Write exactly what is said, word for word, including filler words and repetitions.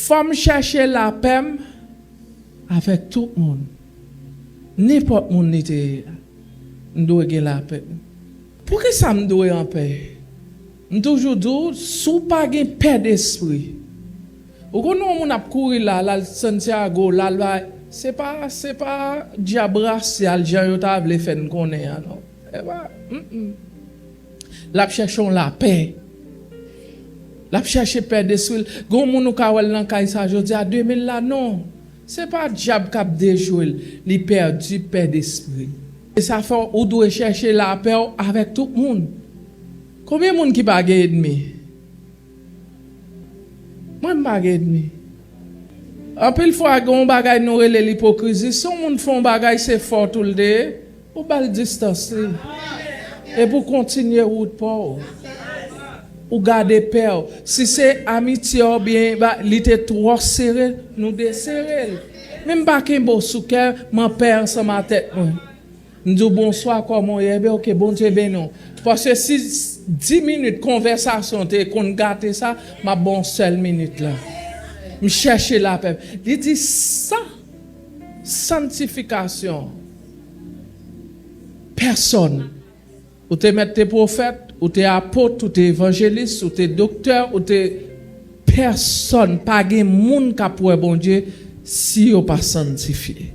Fò m chèche lapè m avèk tout moun. Nenpòt moun li te ye a, m dwe gen lapè. Poukisa m dwe anpè? M toujou di w, si w pa gen pè despri, ou konn yon moun ap kouri la, l al Santiago, l al bay, se pa, se pa dyab rasyal jan yo ta vle fè n konnen an, non. E pa, mm, mm. L ap chèche yon lapè. L ap chèche pè despri l. Gon moun ou ka wè l nan kay sa jodi a, de mil la, non. Se pa dyab k ap dejwe l, li pèdi pè despri l. E sa fè w dwe chèche lapè w avèk tout moun. Konbyen moun ki pa gen ènmi? Mwen, m pa gen ènmi. Anpil fwa, gen yon bagay nou rele l ipokrizi. Si yon moun fè yon bagay, se fòt ou l te ye, ou ba l distans li. Epi w kontinye wout pa w. Ou gade pè w. Si se amitye oubyen ba, li te twò sere, nou desere l. Men m pa kenbe w sou kè, m anpè ansanm a tèt mwen. M di w bonswa, kòman w ye? Ebyen, oke, Bondye beni w. Paske si dis minit konvèsasyon te konn gate sa, m ap ba w sèl minit la. M chèche lapè. Li di sa, santifikasyon. Pèsonn. Ou te mèt te pwofèt, ou te apot, ou te evanjelis, ou te doktè, ou te, pèsonn, pa gen moun k ap wè Bondye si yo pa santifye.